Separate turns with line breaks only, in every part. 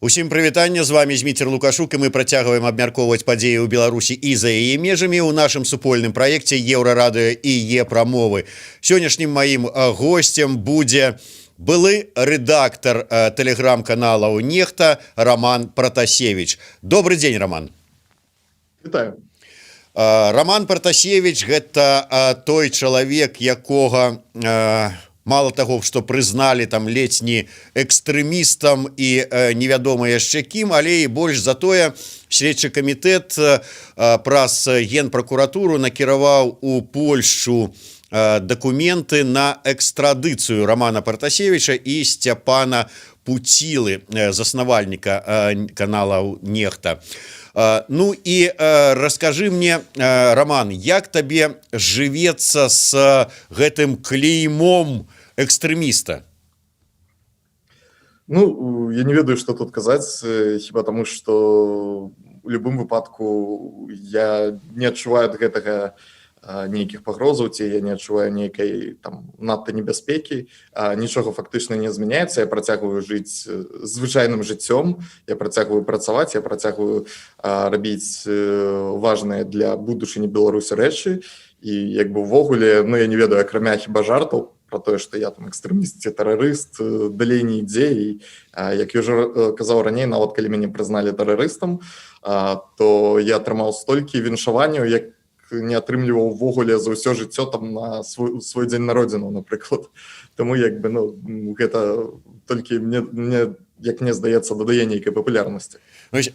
Усім прывітанне, з вами Зміцер Лукашук, і мы працягваем абмяркоўваць падзеі ў Беларусі і за яе межамі ў нашым супольным праекце Еўрарадыё і Е-прамовы. Сённяшнім маім госцем будзе былы рэдактар тэлеграм-каналаў «Нехта» Роман Пратасевич. Добрый день, Роман.
Вітаю.
Роман Пратасевич — гэта той чалавек, якога мало того, что прызналі там ледзь не экстрэмістам і невядома яшчэ кім, але і больш за тое, следчы камітэт праз генпракуратуру накіраваў у Польшу дакументы на экстрадыцыю Романа Пратасевича і Сцяпана Пуцілы, заснавальніка канала «Нехта». Ну і расскажы мне, Роман, як табе жывецца с гэтым клеймом экстрэміста?
Ну, я не ведаю, что тут казаць, хіба таму, что у любым выпадку я не адчуваю ад гэтага нейкіх пагрозаў ці я не адчуваю нейкай там надта небяспекі. Нічога фактычна не змяняецца, я працягваю жыць звычайным жыццём, я працягваю працаваць, я працягваю рабіць важныя для будучыні Беларусі рэчы. І як бы увогуле, ну, я не ведаю, акрамя хіба жартаў про тое, что я там экстрэміст ці тэрарыст, далей не ідзе. І як я ўжо казаў раней, нават калі мяне прызналі тэрарыстам, то я атрымаў столькі віншаванняў, як не атрымліваў увогуле за ўсё жыццё там на свой дзень народзінаў, напрыклад. Таму як бы, ну, гэта толькі мне, як мне здаецца, дадае нейкай папулярнасці.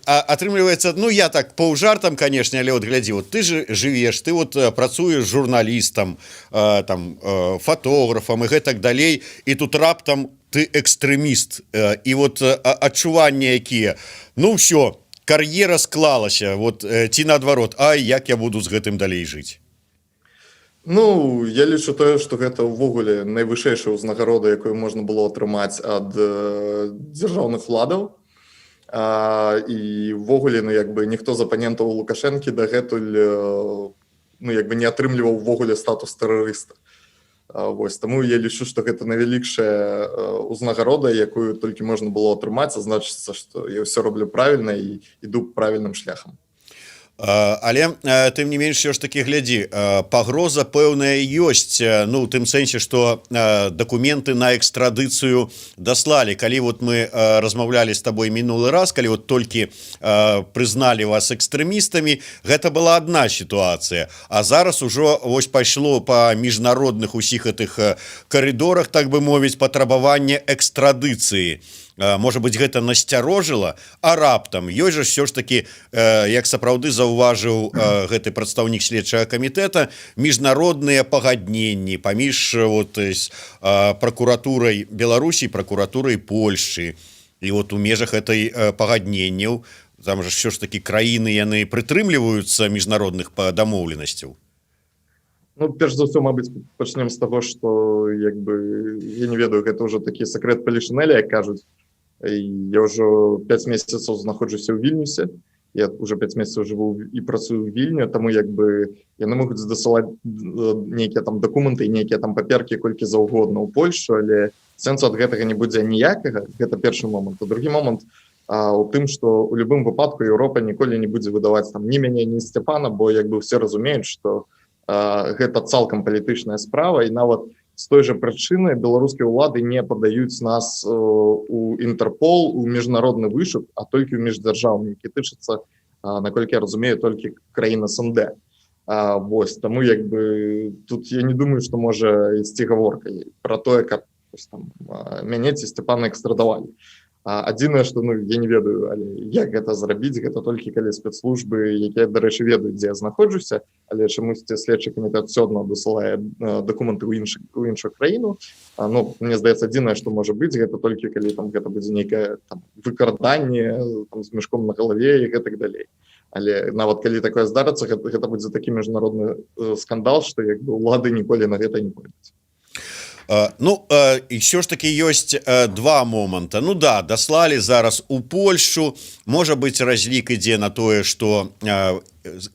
Атрымліваецца, ну, я так паўжартам, конечно, але вот глядзі, вот ты же жывеш, ты вот працуеш журналістам, там фотографам і гэтак далей, і тут раптам ты экстрэміст, і вот адчуванні якія? Ну ўсё, кар'ера склалася, вот, ці наадварот: «Ай, як я буду з гэтым далей жыць»?
Ну, я лічу тое, што гэта ўвогуле найвышэйшая ўзнагарода, якую можна было атрымаць ад дзяржаўных уладаў. І ўвогуле, ну, як бы ніхто з апанентаў Лукашэнкі дагэтуль ну, як бы не атрымліваў увогуле статус тэрарыста. Вось таму я лічу, што гэта найвялікшая узнагарода, якую толькі можна было атрымаць, а значыцца, што я ўсё роблю правільна і іду правільным шляхам.
Але тым не менш, все ж таки, глядзі, пагроза пэўная ёсць, ну, у тым сэнсе, что дакументы на экстрадыцыю даслалі. Калі вот мы размаўлялі с тобой мінулы раз, калі вот толькі прызналі вас экстрэмістамі, гэта была одна сітуацыя, а зараз ужо вось пайшло по міжнародных усіх гэтых карыдорах, так бы мовіць, патрабаванне экстрадыцыі. Может быть, гэта насцярожыла, а раптам ёсць жа все ж таки, як сапраўды заўважыў гэты прадстаўнік следчага камітэта, міжнародныя пагадненні паміж вот пракуратурай Беларусі, пракуратурай Польшчы, і вот у межах этой пагадненняў там же все ж таки краіны, яны прытрымліваюцца міжнародных дамоўленасцяў.
Ну, перш за ўсё, мабыць, пачнем з таго, што як бы я не ведаю, гэта ўжо такі сакрэт Палішынеля, як кажуць. Я ўжо 5 месяцаў знаходжуся ў Вільнюсе, я уже 5 месяцаў жыву і працую ў Вільню, таму як бы яны могуць дасылаць нейкія там дакументы, нейкія там паперкі колькі заўгодна ў Польшу, але сэнсу ад гэтага не будзе ніякага. Гэта першы момант. А другі момант у тым, што у любым выпадку Еўропа ніколі не будзе выдаваць там ні мяне, ні Сцяпана, бо як бы все разумеюць, што гэта цалкам палітычная справа, і нават з той же прычыны беларускія ўлады не падаюць нас у Інтэрпол, у міжнародны вышук, а толькі ў міждзяржаўны, які тычыцца, наколькі я разумею, толькі краін СНД. Вось таму як бы тут я не думаю, што можа ісці гаворка про тое, каб там мяне ці Сцяпана экстрадавалі. Адзінае, што, ну, я не ведаю, але як гэта зрабіць, гэта толькі калі спецслужбы, якія, дарэчы, ведаюць, дзе я знаходжуся, але чамусьці следчы камітэт все адно дасылае дакументы ў іншую краіну. Ну, мне здаецца, адзінае, што можа быць, гэта толькі калі там гэта будзе нейкае там выкраданне там, з мешком на галаве і гэтак далей. Але нават калі такое здарыцца, гэта будзе такі міжнародны скандал, что як бы улады ніколі на гэта не пойдуць.
Ну, ўсё ж такі ёсць два моманта. Ну да, даслалі зараз у Польшу, можа быть, разлік ідзе на тое, что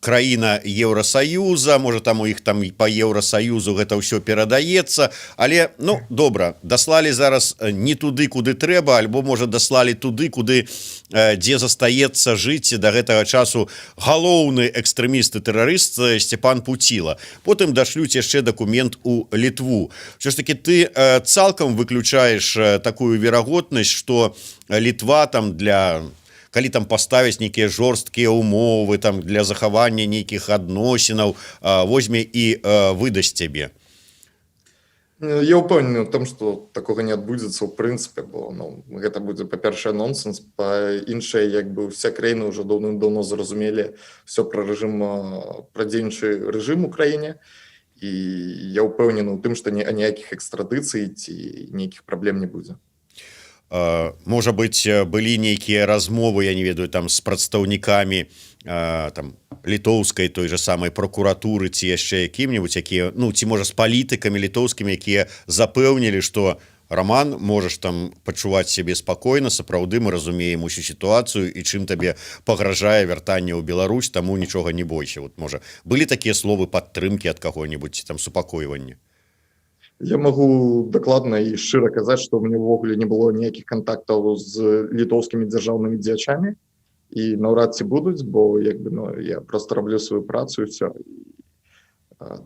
краіна Еўросаюза, можа, там у іх там і по Еўросаюзу гэта ўсё перадаецца. Але, ну, добра, даслалі зараз не туды, куды трэба, альбо, можа, даслалі туды, куды, дзе застаецца жыць до гэтага часу галоўны экстрэміст і тэрарыст Сцяпан Пуціла. Потым дашлюць яшчэ дакумент у Літву. Ўсё ж такі ты цалкам выключаеш такую верагоднасць, что Літва там, для калі там паставіць нейкія жорсткія умовы там для захавання нейкіх адносінаў, возьме і выдасць цябе?
Я ўпэўнены ў том, что такога не адбудзецца ў прынцыпе, бо, ну, гэта будзе, па-першае, нонсенс, па іншае, як бы уся краіна ўжо даўным-даўно зразумелі все пра рэжым, пра дзеючы рэжым у краіне, і я ўпэўнены ў тым, што ніякіх экстрадыцый ці нейкіх праблем не будзе.
Можа быть, былі нейкія размовы, я не ведаю, там з прадстаўнікамі там літоўскай той же самай пракуратуры ці яшчэ якім-нибудь, якія, ну, ці, можа, з палітыкамі літоўскімі, якія запэўнілі, что Роман, можаш там пачуваць сябе спакойна, сапраўды мы разумеем усю сітуацыю і чым табе пагражае вяртанне ў Беларусь, таму нічога не бойся? Вот, можа, былі такія словы падтрымкі ад каго-нибудь, там супакойванне?
Я магу дакладна і шчыра казаць, што ў мяне ўвогуле не было ніякіх кантактаў з літоўскімі дзяржаўнымі дзеячамі і наўрад ці будуць, бо як бы, ну, я просто раблю сваю працу і все.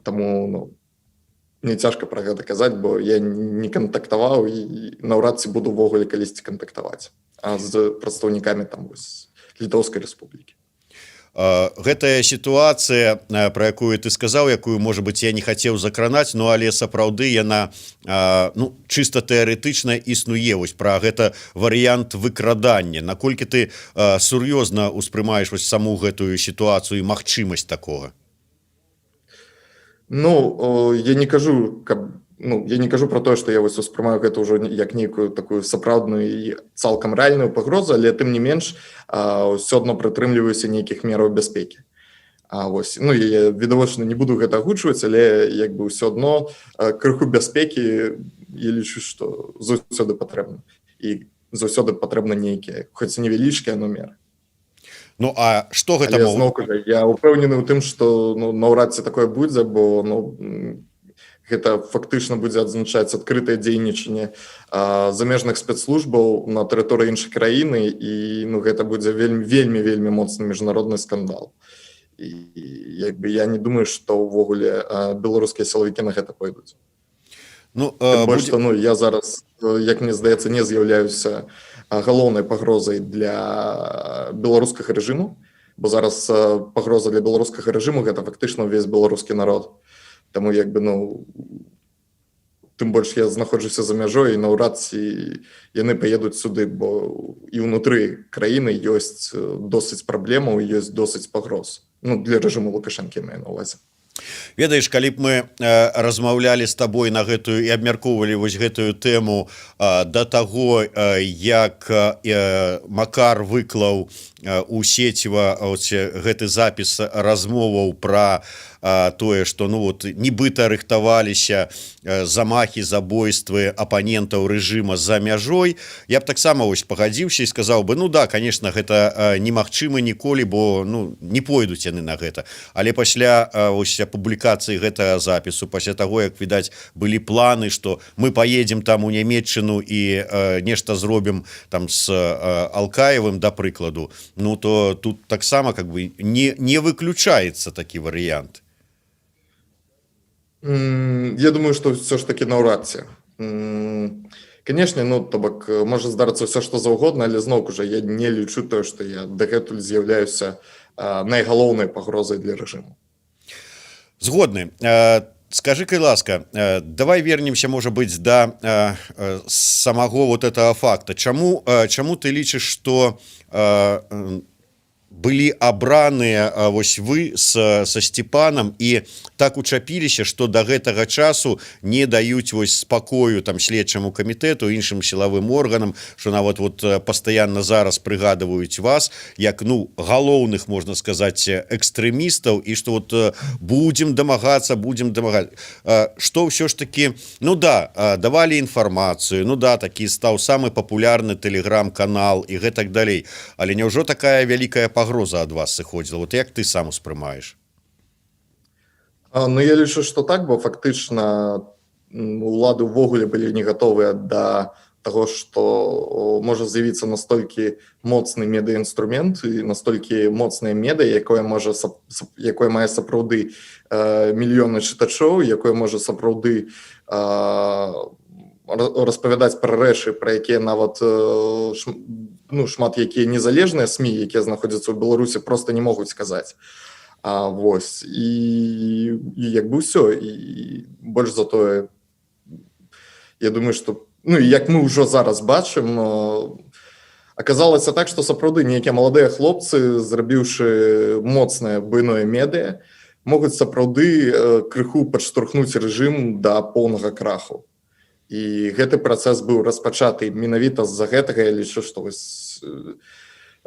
Таму, ну, мне цяжка пра гэта казаць, бо я не кантактаваў і наўрад ці буду увогуле калісьці кантактаваць з прадстаўнікамі там вось Літоўскай Рэспублікі.
Гэтая сітуацыя, про якую ты сказаў, якую, можа быть, я не хацеў закранаць, но але сапраўды яна, ну, чыста тэарэтычна існуе, вось про гэта варыянт выкрадання. Наколькі ты сур'ёзна успрымаеш вось саму гэтую сітуацыю і магчымасць такога?
Ну, я не кажу, каб, ну, я не кажу про тое, что я вось успрымаю гэта ўжо як нейкую такую сапраўдную і цалкам рэальную пагрозу, але тым не менш ўсё адно прытрымліваюся нейкіх мераў бяспекі. А вось, ну, я відавочна не буду гэта агучваць, але як бы ўсё адно крыху бяспекі, я лічу, што заўсёды патрэбна, і заўсёды патрэбна нейкія, хоць і невялічкія, но меры.
Ну а что гэта?
Зноў я упэўнены ў тым, что, ну, наўрад ці такое будзе, бо, ну, гэта фактычна будзе адзначаць адкрытае дзейнічанне замежных спецслужбаў на тэрыторыі іншай краіны, і, ну, гэта будзе вельмі, вельмі, вельмі моцны міжнародны скандал. І як бы я не думаю, што ўвогуле беларускія сілавікі на гэта пойдуць.
Ну,
больш, будзе, ну, я зараз, як мне здаецца, не з'яўляюся галоўнай пагрозай для беларускага рэжыму, бо зараз пагроза для беларускага рэжыму — гэта фактычна ўвесь беларускі народ. Таму як бы, ну, тым больш я знаходжуся за мяжой, і наўрад ці яны паедуць сюды, бо і ўнутры краіны ёсць досыць праблемаў, ёсць досыць пагроз, ну, для рэжыму Лукашэнкі, маю на увазе.
Ведаеш, калі б мы размаўлялі з табой на гэтую і абмяркоўвалі вось гэтую тэму да таго, як Макар выклаў у сеціва гэты запіс размоваў пра тое, что, ну вот, нібыта рыхтаваліся замахі, забойствы апанентаў рэжыма за мяжой, я б таксама вось пагадзіўся і сказаў бы: «Ну да, конечно, гэта немагчыма ніколі, бо, ну, не пойдуць яны на гэта». Але пасля ось публікацыі гэтага запісу, пасля таго, як, відаць, былі планы, что мы поедем там у Нямеччыну і нешта зробім там с Алкаевым, да прыкладу, ну то тут таксама как бы не выключаецца такі варыянт.
Я думаю, что все ж таки наўрад ці. Конечно, ну, то бок можа здарыцца ўсё што заўгодна, але зноўку жа я не лічу тое, што я дагэтуль з'яўляюся найгалоўнай пагрозай для рэжыму.
Згодны. Скажи, калі ласка, давай вернемся, можа быть, да самого вот этого факта. Чаму ты лічыш, что Былі абраныя вось вы со Степанам і так учапіліся, что до гэтага часу не даюць вось спакою там следчаму камітэту, іншым сілавым органам, что нават вот постоянно зараз прыгадываюць вас як, ну, галоўных, можна сказать, экстрэмістаў, і что вот будем дамагацца, будем дамагаць, что ўсё ж таки, ну да, давалі інфармацыю, ну да, такі стаў самы папулярны тэлеграм-канал і гэтак далей, але няўжо такая вялікая пагроза ад вас сыходзіла? Вот як ты сам успрымаеш?
Ну, я лічу, что так, бо фактычна улады ўвогуле былі не гатовыя да таго, что можа з'явіцца настолькі моцны медыаінструмент і настолькі моцнае медыа, якое мае сапраўды мільёны чытачоў, якое можа сапраўды распавядаць пра рэчы, пра якія нават ну, шмат якія незалежныя СМІ, якія знаходзяцца ў Беларусі, просто не могуць сказаць. Вось і як бы ўсё. І больш за тое, я думаю, что, ну, як мы ўжо зараз бачым, аказалася так, что сапраўды нейкія маладыя хлопцы, зрабіўшы моцнае буйное медыа, могуць сапраўды крыху падштурхнуць рэжым да поўнага краху. І гэты працэс быў распачаты менавіта з-за гэтага. Я лічу, што вось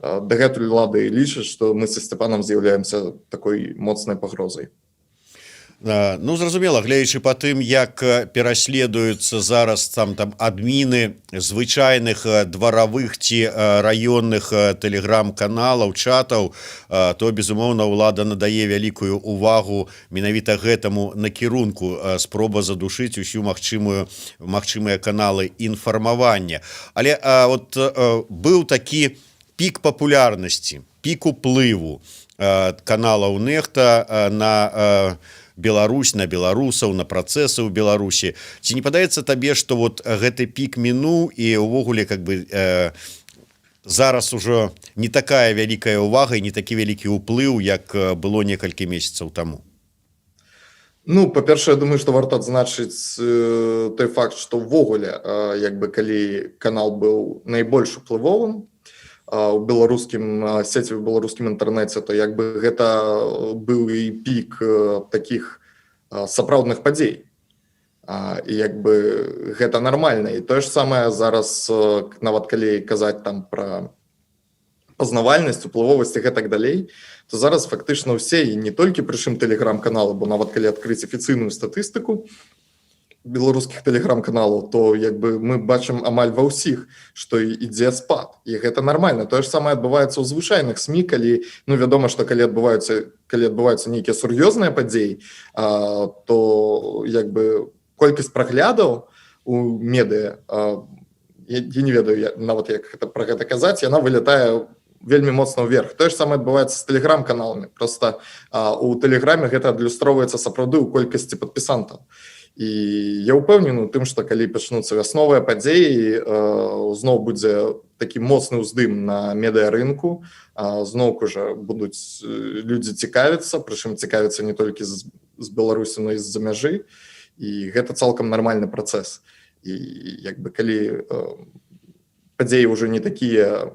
дагэтуль улады лічаць, што мы са Сцяпанам з'яўляемся такой моцнай пагрозай.
Ну, зразумела, гледзячы по тым, як пераследуюцца зараз там адміны звычайных дваравых ці раённых тэлеграм-каналаў, чатаў, то, безумоўна, ўлада надае вялікую увагу менавіта гэтаму накірунку, спроба задушыць усю магчымыя каналы інфармавання. Але вот быў такі пік папулярнасці, пік уплыву каналаў Нехта на Беларусь, на беларусаў, на працэсы ў Беларусі. Ці не падаецца табе, что вот гэты пік мінуў і увогуле как бы зараз ужо не такая вялікая увага і не такі вялікі ўплыў, як было некалькі месяцаў таму?
Ну, па-першае, думаю, што варта адзначыць той факт, што ўвогуле як бы калі канал быў найбольш уплывовым у беларускім сеці, в беларускім інтэрнэце, то як бы гэта быў і пік таких сапраўдных падзей, і як бы гэта нармальна. І тое ж самае зараз, нават калі казаць там пра пазнавальнасць, уплывовасць і гэтак далей, то зараз фактычна ўсе, і не толькі, прычым, тэлеграм-каналы, бо нават калі адкрыць афіцыйную статыстыку беларускіх тэлеграм-каналаў, то як бы мы бачым амаль ва ўсіх, што ідзе спад, і гэта нармальна. Тое ж самае адбываецца ў звычайных СМІ, калі, ну, вядома, што калі адбываюцца нейкія сур'ёзныя падзеі, то як бы колькасць праглядаў у медыа, я не ведаю нават, як гэта, пра гэта казаць, яна вылетае вельмі моцна ўверх. Тое ж самае адбываецца з тэлеграм-каналамі, просто у тэлеграме гэта адлюстроўваецца сапраўды ў колькасці падпісантаў. І я ўпэўнены тым, што калі пачнуцца вясновыя падзеі, зноў будзе такі моцны ўздым на медыарынку, зноўку жа будуць людзі цікавіцца, прычым цікавіцца не толькі з Беларусі, но і з-за мяжы, і гэта цалкам нармальны працэс. І як бы калі падзеі ўжо не такія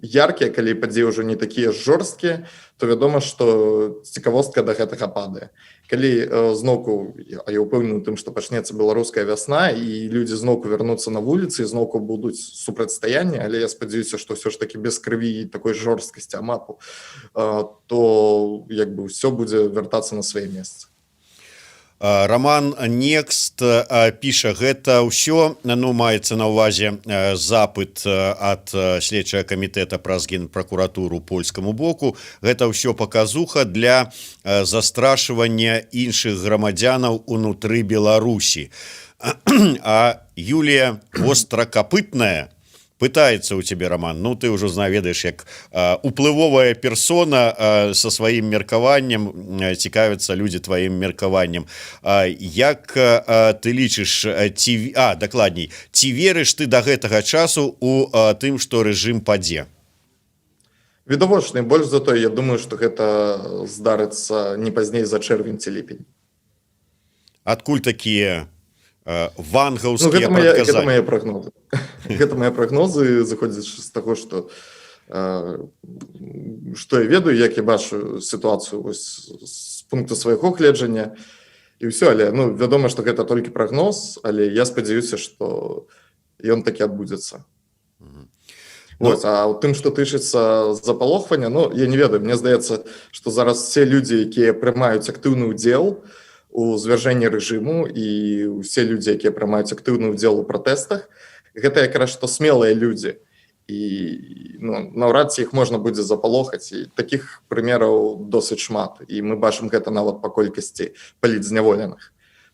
яркія, калі падзеі ўжо не такія жорсткія, то вядома, што цікавостка да гэтага падае. Калі зноўку, а я ўпэўнены тым, што пачнецца беларуская вясна і людзі зноўку вярнуцца на вуліцы, зноўку будуць супрацьстаянні, але я спадзяюся, што ўсё ж таки без крыві і такой жорсткасці амапу, то як бы ўсё будзе вяртацца на свае месцы.
Роман Некст піша: «Гэта ўсё, ну, маецца на увазе запыт ад следчага камітэта праз генпракуратуру польскаму боку, гэта ўсё паказуха для застрашвання іншых грамадзянаў унутры Беларусі». А Юлія Востракапытная пытается у тебе, Роман, ну, ты ўжо ведаеш, як уплывовая персона со сваім меркаваннем, цікавяцца людзі тваім меркаваннем. Як ты лічыш, ці, дакладней, ці верыш ты до гэтага часу у тым, что рэжым падзе?
Відавочна. Больш за то, я думаю, что гэта здарыцца не пазней за чэрвень ці ліпень.
Адкуль такія вангаўскія
Ну, гэта мае прагнозы, зыходзячы з таго, что Што я ведаю, як я бачу сітуацыю вось з пункту свайго гледжання, і ўсё. Але, ну, вядома, што гэта толькі прагноз, але я спадзяюся, што ён такі адбудзецца. Вот, а ў тым, што тычыцца запалохвання, ну, я не ведаю, мне здаецца, што зараз все людзі, якія прымаюць актыўны ўдзел у звяржэнні рэжыму, і ўсе людзі, якія прымаюць актыўны ўдзел у пратэстах, гэта якраз што смелыя людзі, і, ну, наўрад ці іх можна будзе запалохаць. І такіх прымераў досыць шмат, і мы бачым гэта нават па колькасці палітзняволеных.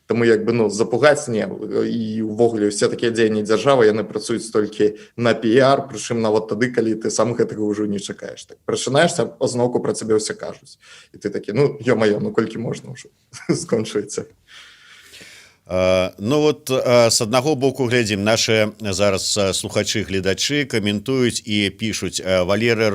Таму як бы, ну, запугаць не. І увогуле усе такія дзеянні дзяржавы, яны працуюць толькі на піяр, прычым нават тады, калі ты сам гэтага ўжо не чакаеш. Так прачынаешся, а зноўку пра цябе ўсе кажуць, і ты такі: «Ну ё-маё, ну колькі можна ўжо, скончваецца».
Ну вот, с аднаго боку, глядзім, наши зараз слухачы, гледачы каментуюць і пішуць. Валера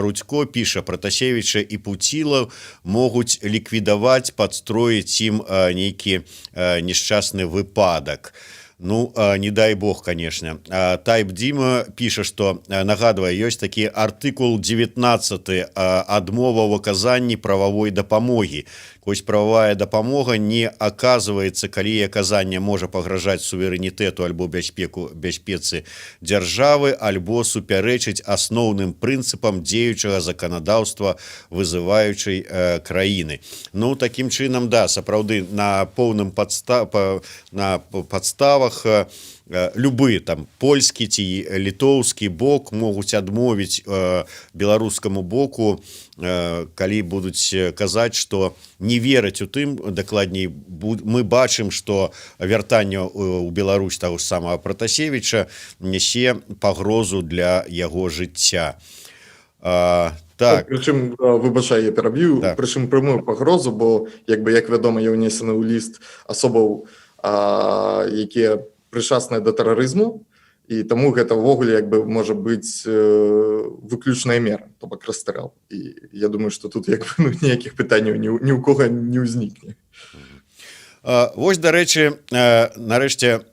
Рудько піша: «Пратасевіча і Пуцілаў могуць ліквідаваць, падстроіць ім нейкі несчастны выпадак». Ну, не дай бог, конечно. Тайп Дима піша, что нагадвае, ёсць такі артыкул 19, адмова в аказанні прававой дапамогі. Вось прававая дапамога не аказваецца, калі аказанне можа пагражаць суверэнітэту альбо бяспецы дзяржавы, альбо супярэчыць асноўным прынцыпам дзеючага заканадаўства вызываючай краіны. Ну, таким чынам, да, сапраўды, на поўным падста на падставах любы там польскі ці літоўскі бок могуць адмовіць беларускаму боку, калі будуць казаць, что не вераць у тым, дакладней, мы бачым, что вяртанне у Беларусь таго ж самага Пратасевіча нясе пагрозу для яго жыцця. Так.
Прычым, выбачай, я пераб'ю.
Да.
Прычым прямую пагрозу, бо як бы, як вядома, я ўнесены ў ліст асобаў, якія прычасныя да тэрарызму, і таму гэта ўвогуле як бы можа быць выключная мера, то бок расстрэл. І я думаю, что тут як бы, ну, ніякіх пытанняў ні ў кога не ўзнікне.
Вось, дарэчы, нарэшце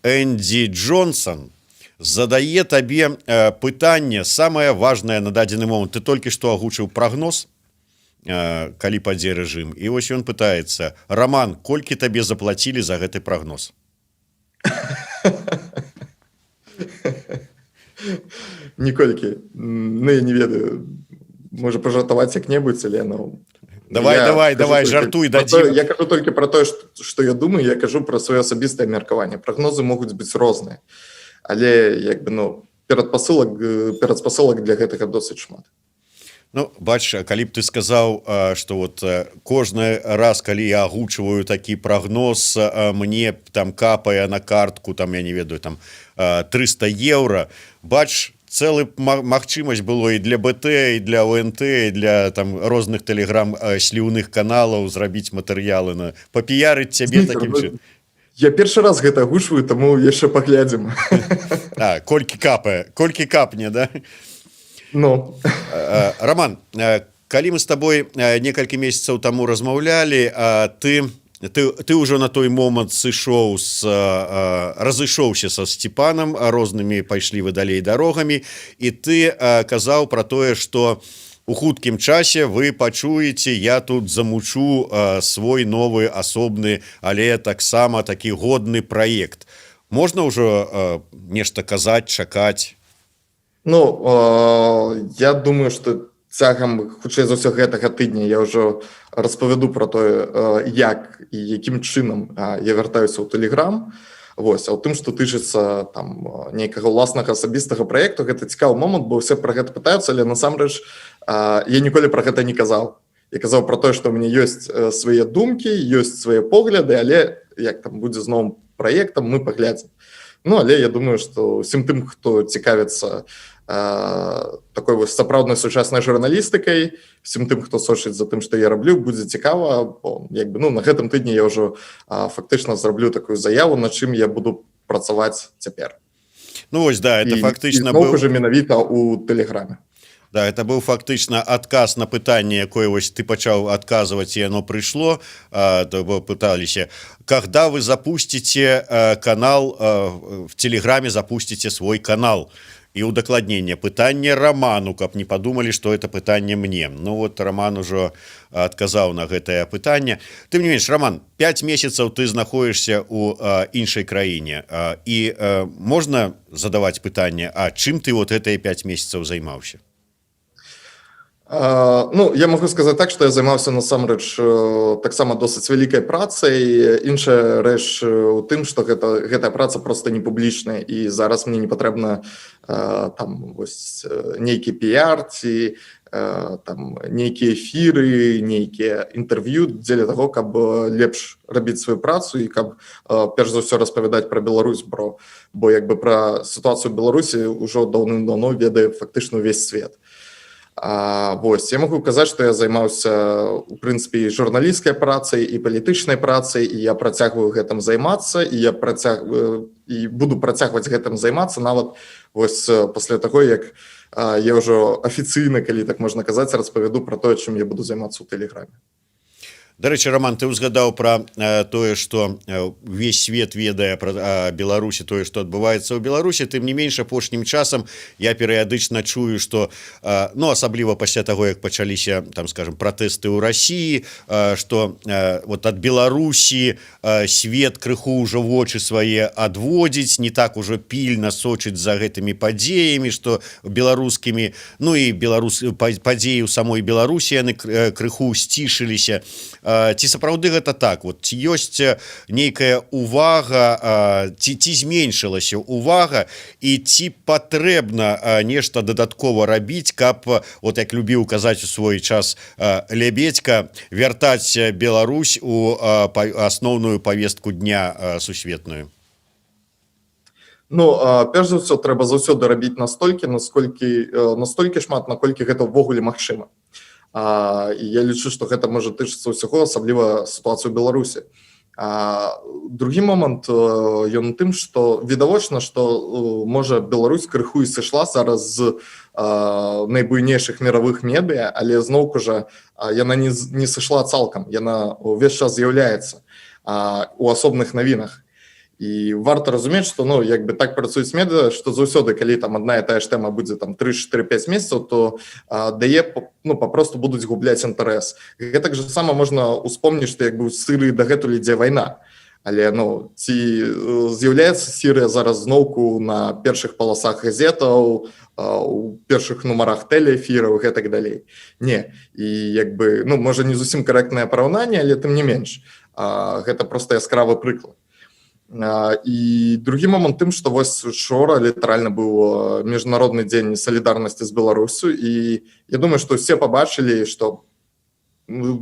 Энди Джонсон задае табе пытанне самае важное на дадзены момант. Ты толькі што агучыў прагноз, калі падзе рэжым, і вось ён пытаецца: «Роман, колькі табе заплацілі за гэты прагноз?»
Ніколькі. Ну, я не ведаю, можа, пажартаваць як-небудзь, але, ну,
Давай,
я
давай,
кажу
давай,
толькі
жартуй,
пра
дадзім.
Я кажу толькі пра тое, што я думаю, я кажу пра сваё асабістае меркаванне. Прагнозы могуць быць розныя, але як бы, ну, перадпасылак для гэтага досыць шмат.
Ну, бач, калі б ты сказаў, что вот кожны раз, калі я агучваю такі прагноз, мне там капае на картку там, я не ведаю, там 300 еўра, бач, цэлы магчымасць было і для БТ, і для ОНТ, і для там розных тэлеграм сліўных каналаў зрабіць матэрыялы на папіярыць цябе
Зміцер,
такім
ну,
чынам.
Я першы раз гэта агучваю, таму яшчэ паглядзім.
А, колькі капае, колькі капне, да?
Ну.
Роман, калі мы с тобой некалькі месяцаў таму размаўлялі, ты ўжо на той момант сышоў с разышоўся са Сцепанам, рознымі пайшлі вы далей дарогамі, і ты казаў про тое, что у хуткім часе вы пачуеце, я тут замучу свой новы асобны, але таксама такі годны праект. Можна ўжо нешта казаць, чакаць?
Ну, я думаю, что цягам, хутчэй за ўсё, гэтага тыдня я ўжо распавяду про тое, як і якім чынам я вяртаюся ў тэлеграм. Вось, а ў тым, што тычыцца там нейкага ўласнага асабістага праекту, гэта цікавы момант, бо ўсе пра гэта пытаюцца, але насамрэч я ніколі пра гэта не казаў. Я казаў про тое, што ў мяне ёсць свае думкі, ёсць свае погляды, але як там будзе з новым праектам, мы паглядзім. Ну, але я думаю, што усім тым, хто цікавіцца такой вось сапраўднай сучаснай журналістыкай, всім тым, хто сочыць за тым, што я раблю, будзе цікава, бо як бы, ну, на гэтым тыдні я ўжо фактычна зраблю такую заяву, над чым я буду працаваць цяпер.
Ну вось, да, это
І
фактычна
зноў
быў
уже менавіта у тэлеграме.
Да, это быў фактычна адказ на пытанне, якое вось ты пачаў адказваць, і оно прыйшло. То бо пыталіся, когда вы запустите канал в телеграме, запустите свой канал. І удакладненне: пытанне Раману, каб не падумалі, что это пытанне мне. Ну вот, Роман ужо адказаў на гэтае пытанне. Тым не менш, Роман, 5 месяцаў ты знаходзішся у іншай краіне, і можна задаваць пытанне: А чым ты вот гэтыя 5 месяцаў займаўся?
Ну, я могу сказаць так, што я займаўся насамрэч таксама досыць вялікай працай. Іншая рэч у тым, што гэтая праца просто не публічная, і зараз мне не патрэбна там вось нейкі піяр ці там нейкія эфіры, нейкія інтэрв'ю дзеля таго, каб лепш рабіць сваю працу і каб перш за ўсё распавядаць пра Беларусь, бо як бы пра сітуацыю Беларусі ўжо даўным-даўно ведае фактычна ўвесь свет. Вось я могу казаць, што я займаўся у прынцыпе журналісцкай працай і палітычнай працай, і я працягваю гэтым займацца, і я працяг і буду працягваць гэтым займацца нават вось пасля таго, як я ўжо афіцыйна, калі так можна казаць, распавяду пра тое, чым я буду займацца ў Тэлеграме.
Дарэчы, Роман, ты узгадаў пра тое, что увесь свет ведае пра Беларусі, тое, что адбываецца ў Беларусі. Тым не менш, апошнім часам я перыядычна чую, что, ну, асабліва пасля таго, як пачаліся там, скажем, пратэсты ў России, что вот ад Беларусі свет крыху ўжо вочы свае адводзіць, не так ужо пільна сочыць за гэтымі падзеямі, что беларускімі, ну і беларус падзеі ў самой Беларусі, яны крыху сцішыліся. Ці сапраўды гэта так? Вот ці ёсць нейкая увага, ці зменшылася увага, і ці патрэбна нешта дадаткова рабіць, каб вот, як любіў казаць у свой час Лябедзька, вяртаць Беларусь у асноўную повестку дня сусветную?
Ну, перш за ўсё, трэба заўсёды рабіць настолькі, насколькі, настолькі шмат, наколькі гэта ўвогуле магчыма. І я лічу, што гэта можа тычыцца ўсяго, асабліва сітуацыю Беларусі. Другі момант, ён тым, што відавочна, што можа, Беларусь крыху і сышла зараз з найбуйнейшых мировых медыа, але зноўку жа яна не сышла цалкам, яна увесь час з'яўляецца у асобных навінах. І варта разумець, што, ну, як бы так працуюць медыа, што заўсёды, калі там адна і тая ж тэма будзе там 3-4-5 месяцаў, то дае, ну, папросту будуць губляць інтарэс. Гэтак жа сама можна успомніць, што як бы ў Сырыі дагэтуль ідзе вайна, але, ну, ці з'яўляецца Сірыя зараз зноўку на першых паласах газетаў, у першых нумарах тэлеэфіраў, гэтак далей? Не. І як бы, ну, можа, не зусім карэктнае параўнанне, але тым не менш гэта просто яскравы прыклад. І другі момант тым, што вось учора літаральна быў Міжнародны дзень салідарнасці з Беларусю, і я думаю, што ўсе пабачылі, што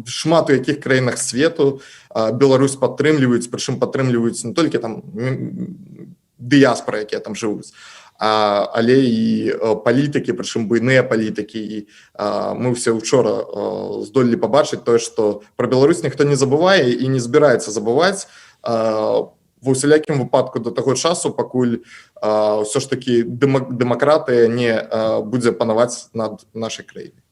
шмат у якіх краінах свету Беларусь падтрымліваюць, прычым падтрымліваюць не толькі там дыяспоры, якія там жывуць, але і палітыкі, прычым буйныя палітыкі. І мы все учора здолелі пабачыць тое, што пра Беларусь ніхто не забывае і не збіраецца забываць ва ўсялякім выпадку до таго часу, пакуль ўсё ж таки дэмакратыя не будзе панаваць над нашай краінай.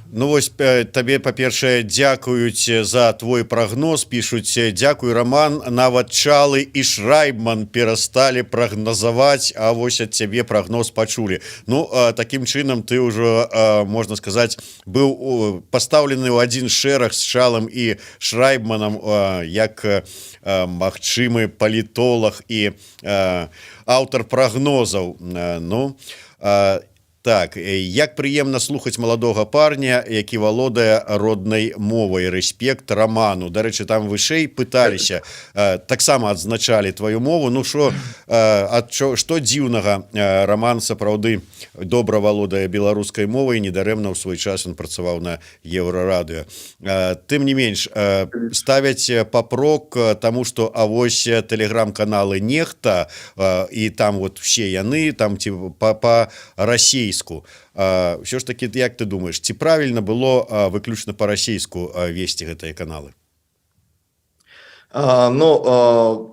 Ну вось, табе, па-першае, дзякуюць за твой прагноз. Пішуць: «Дзякуй, Роман, нават Чалы і Шрайбман перасталі прагназаваць, а вось ад цябе прагноз пачулі». Ну, таким чынам ты ўжо, можна сказаць, быў пастаўлены ў адзін шэраг з Чалам і Шрайбманам як магчымы палітолаг і аўтар прагнозаў. Ну так, як прыемна слухаць маладога парня, які валодае роднай мовай. Рэспект Раману. Дарэчы, там вышэй пыталіся, таксама адзначалі твою мову. Ну шо, ад што дзіўнага, Роман сапраўды добра валодае беларускай мовай, недарэмна ў свой час он працаваў на Еўрарадыё. Тым не менш, ставяць папрок таму, что а вось тэлеграм-каналы Нехта, і там вот все яны там ці па-расейску. Ўсё ж таки, як ты думаешь, ці правильно было выключна па-расейску весці гэтыя каналы?
Ну,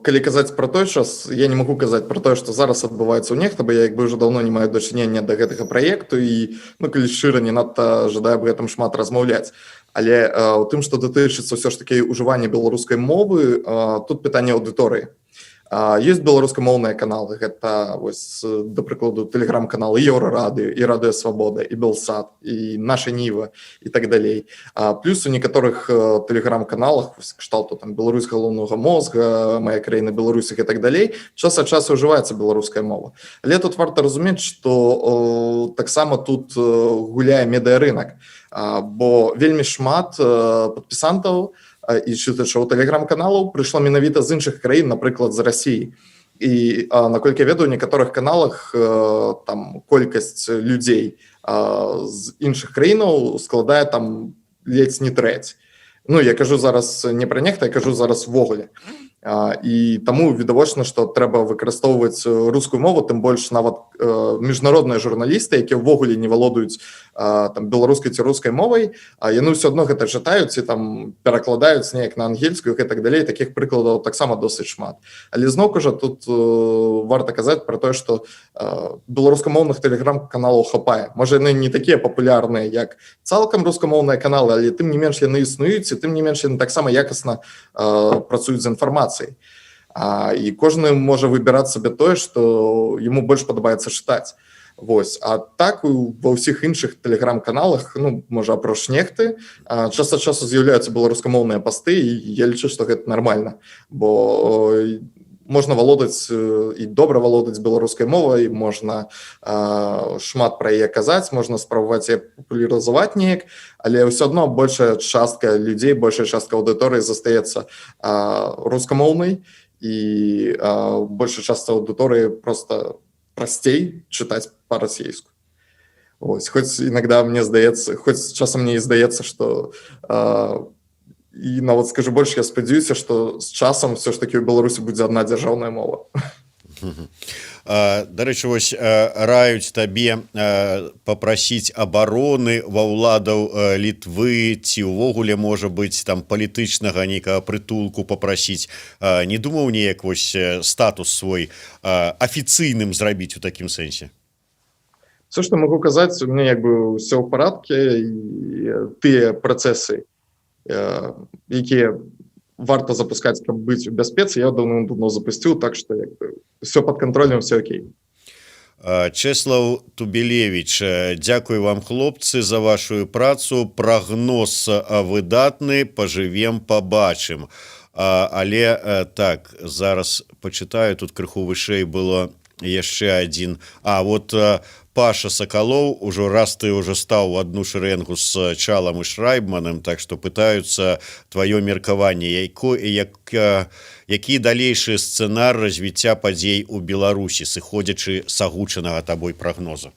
калі казаць пра той час, я не магу казаць пра тое, што зараз адбываецца ў Нехта, бо я як бы ўжо даўно не маю дачынення да гэтага праекту і, ну, калі шчыра, не надта жадаю аб гэтым шмат размаўляць. Але у тым, што датычыцца ўсё ж такі ўжывання беларускай мовы, тут пытанне аўдыторыі. Ёсць беларускамоўныя каналы, гэта вось, да прыкладу, тэлеграм-каналы Еўрарадыё і Радыё Свабода, і Белсат, і Наша Ніва і так далей. Плюс у некаторых тэлеграм-каналах кшталту там «Беларусь галоўнага мозга», «Моя краіна Беларусь» і так далей час ад часу ўжываецца беларуская мова. Але тут варта разумець, што таксама тут гуляе медыарынак, бо вельмі шмат падпісантаў і чытачоў тэлеграм-каналаў прыйшло менавіта з іншых краін, напрыклад, з Расіі. І, наколькі я ведаю, у некаторых каналах там колькасць людзей з іншых краінаў складае там ледзь не трэць. Ну, я кажу зараз не пра нехта, я кажу зараз увогуле. І таму відавочна, што трэба выкарыстоўваць рускую мову, тым больш нават міжнародныя журналісты, якія ўвогуле не валодаюць там беларускай ці рускай мовай, а яны ўсё адно гэта чытаюць і там перакладаюць неяк на ангельскую і так далей. Такіх прыкладаў таксама досыць шмат. Але зноўку жа тут варта казаць пра тое, што беларускамоўных тэлеграм-каналаў хапае. Можа, яны не такія папулярныя, як цалкам рускамоўныя каналы, але тым не менш яны існуюць, і тым не менш яны таксама якасна працуюць з інфармацыяй. І кожны можа выбіраць сабе тое, што яму больш падабаецца чытаць. Вось. А так ва ўсіх іншых тэлеграм-каналах, ну, можа, апроч нехты, час ад часу з'яўляюцца беларускамоўныя пасты, і я лічу, што гэта нармальна, бо можна валодаць і добра валодаць беларускай мовай, можна шмат пра яе казаць, можна спрабаваць яе папулярызаваць неяк, але ўсё адно большая частка людзей, большая частка аўдыторыі застаецца рускамоўнай, і большая частка аўдыторыі просто прасцей чытаць па-расейску. Ось, хоць иногда мне здаецца, хоць часам мне і здаецца, што і нават скажу больш, я спадзяюся, што з часам все ж таки ў Беларусі будзе адна дзяржаўная мова.
Дарэчы, вось раюць табе папрасіць абароны ва ўладаў Літвы ці ўвогуле, можа быць, там палітычнага нейкага прытулку папрасіць. Не думаў неяк вось статус свой афіцыйным зрабіць у такім сэнсе?
Все, что могу казаць, у меня як бы все ў парадке, і тыя працэсы, якія варта запускаць, каб быць у бяспецы, я давно-давно запусціў, так что як бы все под контролем, все окей.
Чэслаў Тубелевич: «Дзякую вам, хлопцы, за вашу працу, прагноз выдатны, пажывем, побачым». Але так, зараз пачытаю, тут крыху вышэй было яшчэ один. А вот Паша Соколов ужо, раз ты уже стаў у одну шарэнгу с Чалам и Шрайбманом, так что пытаются твоё меркаванне, які далейшы сцэнар развіцця падзей у Беларусі, сыходзячы с агучанага табой прагноза?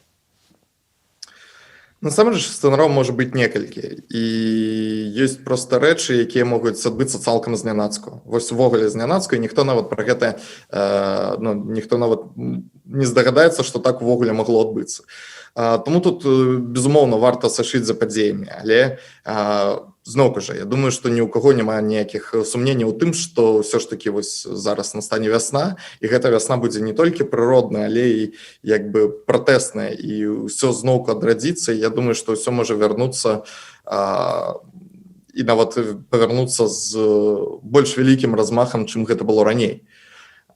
Насамрэч сцэнараў можа быць некалькі, і ёсць проста рэчы, якія могуць адбыцца цалкам знянацку. Вось увогуле знянацку, і ніхто нават пра гэта ну, ніхто нават не здагадаецца, што так увогуле магло адбыцца. Таму тут безумоўна варта сачыць за падзеямі, але зноўку жа я думаю, што ні ў каго няма ніякіх сумненняў у тым, што ўсё ж такі вось зараз настане вясна, і гэта вясна будзе не толькі прыродная, але і як бы пратэсная, і ўсё зноўку адрадзіцца. Я думаю, што ўсё можа вярнуцца і нават павярнуцца з больш вялікім размахам, чым гэта было раней.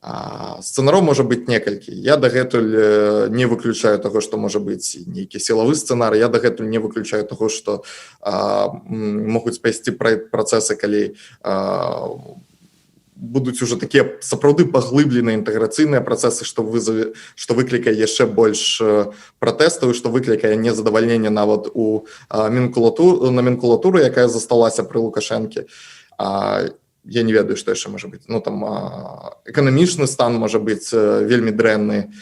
Сцэнараў можа быць некалькі. Я дагэтуль не выключаю таго, што можа быць нейкі сілавы сцэнар. Я дагэтуль не выключаю таго, што могуць пайсці працэсы, калі будуць уже такія сапраўды паглыбленыя інтэграцыйныя працэсы, што вызаве, што выклікае яшчэ больш пратэстаў, што выклікае незадавальненне нават у наменклатуру, якая засталася пры Лукашэнке. Я не ведаю, што яшчэ можа быць. Ну, там эканамічны стан можа быць вельмі дрэнны,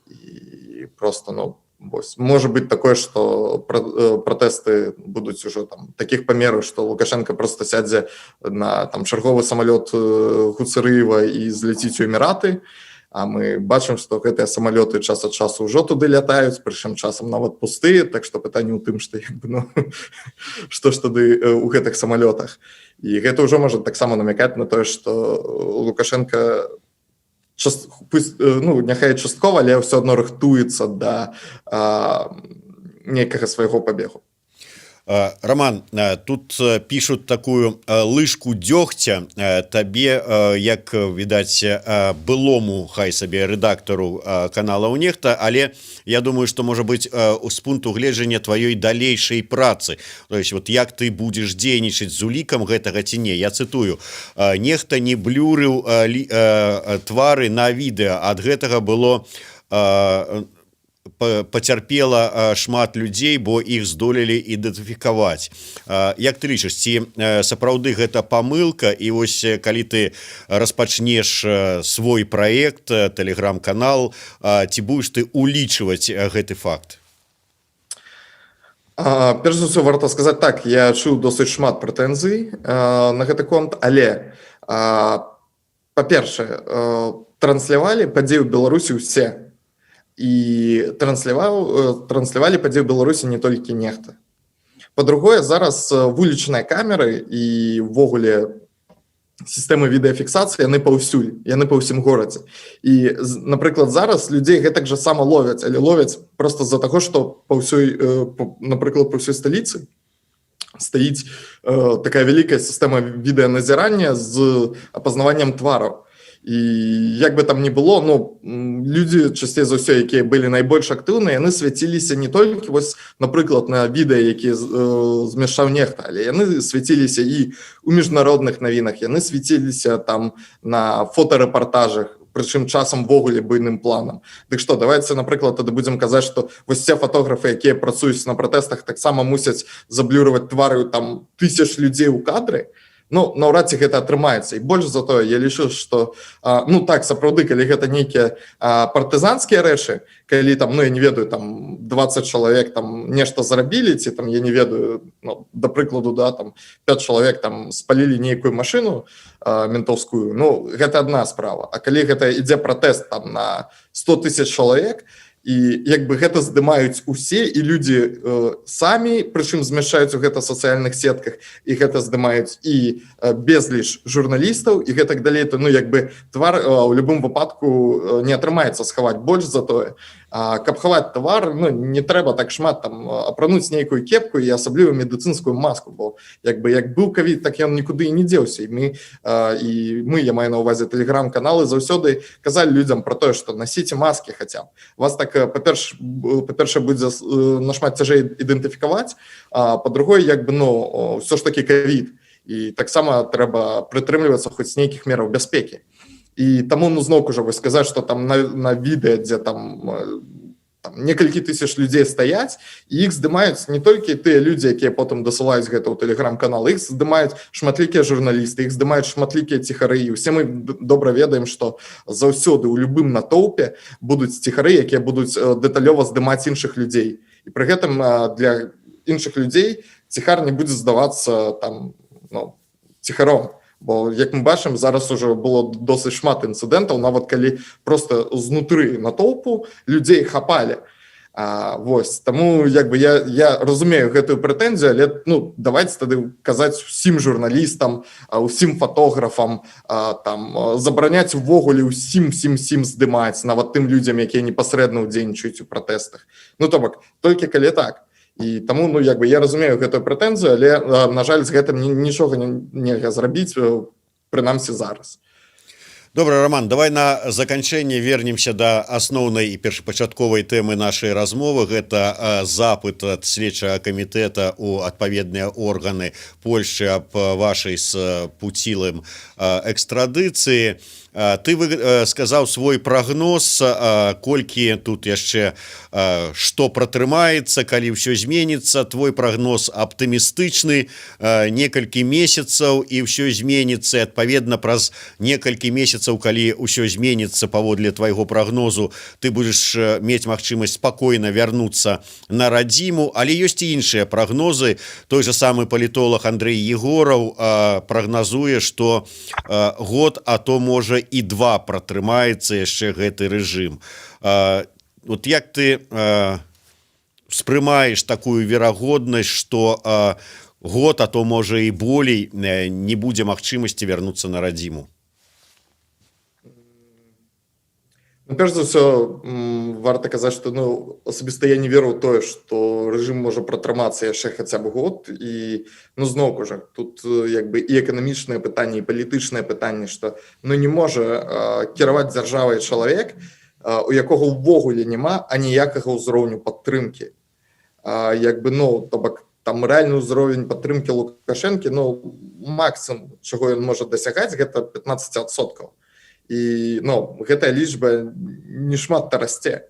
і просто, ну, вось, можа быць такое, што пратэсты будуць ужо там такіх памераў, што Лукашенко просто сядзе на там чарговы самалёт Гуцэрыева і зляціць у Эміраты. А мы бачым, што гэтыя самалёты час ад часу ўжо туды лятаюць, прычым часам нават пустыя, так што пытанне ў тым, што як бы, ну, што ж тады у гэтых самалётах. І гэта ўжо можа таксама намякаць на тое, што Лукашенко пусть, ну, няхай часткова, але ўсё адно рыхтуецца да некага свайго пабегу.
Роман, тут пишут такую лыжку дёгця табе, як відаць, былому, хай сабе, рэдактару канала ў Нехта, але я думаю, что, можа быть, з пункту гледжання тваёй далейшай працы, то есть вот як ты будешь дзейнічаць з улікам гэтага ці не. Я цытую: «Нехта не блюрыў твары на відэа, ад гэтага было пацярпела шмат людзей, бо іх здолелі ідэнтыфікаваць». Як ты лічыш, ці сапраўды гэта памылка? І вось калі ты распачнеш свой праект, тэлеграм-канал, ці будешь ты улічваць гэты факт?
Перш за ўсё, варта сказаць, так, я чуў досыць шмат прэтэнзій на гэты конт, але, па-першае, транслявалі падзею Беларусі ўсе, і транслявалі падзею Беларусі не толькі Нехта. Па-другое, зараз вулічныя камеры і ўвогуле сістэмы відэафіксацыі, яны паўсюль, яны па ўсім горадзе. І, напрыклад, зараз людзей гэтак жа сама ловяць, але ловяць просто з-за таго, што па ўсёй, напрыклад, па ўсёй сталіцы стаіць такая вялікая сістэма відэаназірання з апазнаваннем твараў. І як бы там не было, ну, людзі часцей за ўсё, якія былі найбольш актыўныя, яны свяціліся не толькі вось, напрыклад, на відэа, які змяшчаў Нехта, але яны свяціліся і у міжнародных навінах, яны свяціліся там на фотарэпартажах, прычым часам увогуле буйным планам. Дык што, давайте, напрыклад, тады будзем казаць, што вось все фатографы, якія працуюць на пратэстах, таксама мусяць заблюрываць твары там тысяч людзей у кадры? Ну, наўрад ці гэта атрымаецца. І больш за тое, я лічу, что ну так, сапраўды, калі гэта нейкія партызанскія рэчы, калі там, ну, я не ведаю, там 20 чалавек там нешта зрабілі ці там, я не ведаю, ну, да прыкладу, да, там 5 чалавек там спалілі нейкую машину ментаўскую, ну, гэта одна справа. А калі гэта ідзе пратэст там на 100 тысяч чалавек, і як бы гэта здымаюць усе, і людзі самі, прычым змяшчаюць у гэта сацыяльных сетках, і гэта здымаюць і безліч журналістаў і гэтак далей, то, ну, як бы твар у любым выпадку не атрымаецца схаваць. Больш за тое, каб хаваць твар, ну, не трэба так шмат, там апрануць нейкую кепку і асабліва медыцынскую маску, бо як бы як быў кавід, так ён нікуды і не дзеўся. І мы, я маю на увазе тэлеграм-каналы, заўсёды казалі людзям про тое, что насіце маски хаця б, вас так, па-першае, будзе нашмат цяжэй ідэнтыфікаваць, а па-другое, як бы, ну, ўсё ж таки кавід, і таксама трэба прытрымлівацца хоць нейкіх мераў бяспекі. І таму, ну, зноўку жа, вось сказаць, что там на відэа, дзе там некалькі тысяч людзей стаяць, і іх здымаюць не толькі тыя людзі, якія потым дасылаюць гэта ў тэлеграм-канал, іх здымаюць шматлікія журналісты, іх здымаюць шматлікія ціхары. І усе мы добра ведаем, што заўсёды ў любым натоўпе будуць ціхары, якія будуць дэталёва здымаць іншых людзей, і пры гэтым для іншых людзей ціхар не будзе здавацца там, ну, ціхаром. Бо, як мы бачым, зараз ужо было досыць шмат інцыдэнтаў, нават калі просто знутры натоўпу людзей хапалі. Вось таму як бы я разумею гэтую прэтэнзію, але, ну, давайте тады казаць усім журналістам, усім фатографам, там забараняць увогуле ўсім, усім, усім здымаць, нават тым людзям, якія непасрэдна ўдзельнічаюць у пратэстах. Ну, то бок толькі калі так. І таму, ну, як бы я разумею гэтую прэтэнзію, але, на жаль, з гэтым нічога нельга зрабіць, прынамсі зараз.
Добра, Роман, давай на заканчэнне вернемся да асноўнай і першапачатковай тэмы нашай размовы. Гэта запыт ад следчага камітэта у адпаведныя органы Польшчы аб вашай з Пуцілым экстрадыцыі. Ты сказаў свой прагноз, колькі тут яшчэ што пратрымаецца, калі ўсё зменіцца. Твой прагноз аптымістычны: некалькі месяцаў, і ўсё зменіцца. Адпаведна, праз некалькі месяцаў, калі ўсё зменіцца паводле твайго прагнозу, ты будзеш мець магчымасць спакойна вярнуцца на радзіму. Але ёсць і іншыя прагнозы. Той же самы палітолог Андрей Егораў прагназуе, что год, а то можа і два пратрымаецца яшчэ гэты рэжым. Вот як ты успрымаеш такую верагоднасць, что год, а то можа і болей, не будзе магчымасці вярнуцца на радзіму?
Ну, перш за ўсё, варта казаць, што, ну, асабіста я не веру ў тое, што рэжым можа пратрымацца яшчэ хаця б год. І, ну, зноўку жа тут як бы і эканамічнае пытанне, і палітычнае пытанне, што, ну, не можа кіраваць дзяржавай чалавек, у якога ўвогуле няма аніякага ўзроўню падтрымкі. Як бы, ну, то бок там рэальны ўзровень падтрымкі Лукашэнкі, ну, максимум, чаго ён можа дасягаць, гэта 15%. І, ну, гэтая лічба не шмат-то расце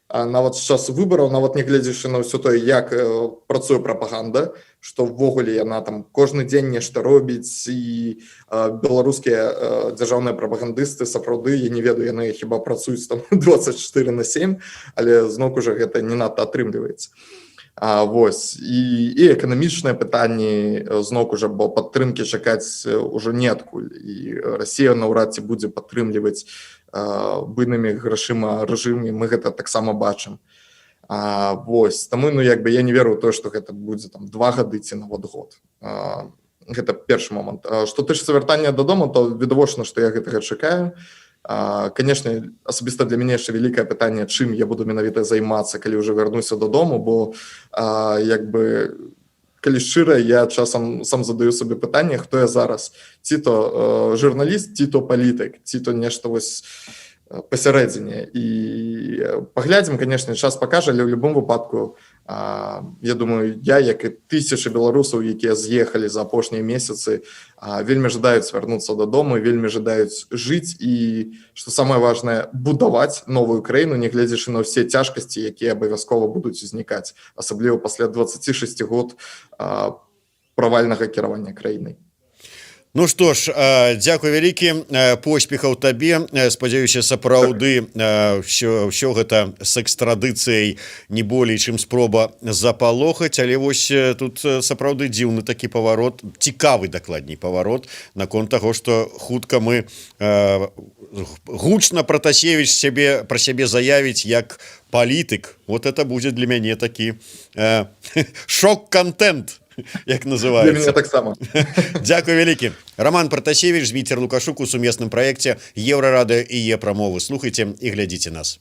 нават з часу выбараў, нават не гледзячы на ўсё тое, як працуе прапаганда, што ўвогуле яна там кожны дзень нешта робіць. І беларускія дзяржаўныя прапагандысты сапраўды, я не ведаю, яны хіба працуюць там 24 на 7, але зноўку жа гэта не надта атрымліваецца. Вось і эканамічныя пытанні зноўку жа, бо падтрымкі чакаць ўжо неадкуль, і Расія наўрад ці будзе падтрымліваць буйнымі грашыма рэжым, і мы гэта таксама бачым. Вось таму, ну, як бы я не веру ў тое, што гэта будзе там 2 гады ці нават год. Гэта першы момант. Што тычыцца вяртання дадому, то відавочна, што я гэтага чакаю. Конечно, асабіста для мяне яшчэ вялікае пытанне, чым я буду менавіта займацца, калі ўжо вярнуся дадому, бо як бы, калі шчыра, я часам сам задаю сабе пытанне, хто я зараз: ці то журналіст, ці то палітык, ці то нешта вось пасярэдзіне. І паглядзім, конечно, час пакажа, але ў любым выпадку я думаю, я, як і тысячы беларусаў, якія з'ехалі за апошнія месяцы, вельмі жадаюць вярнуцца дадому, вельмі жадаюць жыць і, што самае важное, будаваць новую краіну, нягледзячы на ўсе цяжкасці, якія абавязкова будуць узнікаць, асабліва пасля 26 год правальнага кіравання краінай.
Ну што ж, дзякуй вялікі, поспехаў табе. Спадзяюся, сапраўды ўсё гэта з экстрадыцыяй не болей чым спроба запалохаць, але вось тут сапраўды дзіўны такі паварот, цікавы, дакладней, паварот наконт таго, што хутка мы гучна Пратасевіч сябе пра сябе заявіць як палітык. Вот это будзе для мяне такі шок-контент, як называется.
Таксама.
Дзякуй вялікі. Раман Пратасевіч, Зміцер Лукашук у сумесным праекце Еўрарадыё і Е-прамовы. Слухайте і глядзіце нас.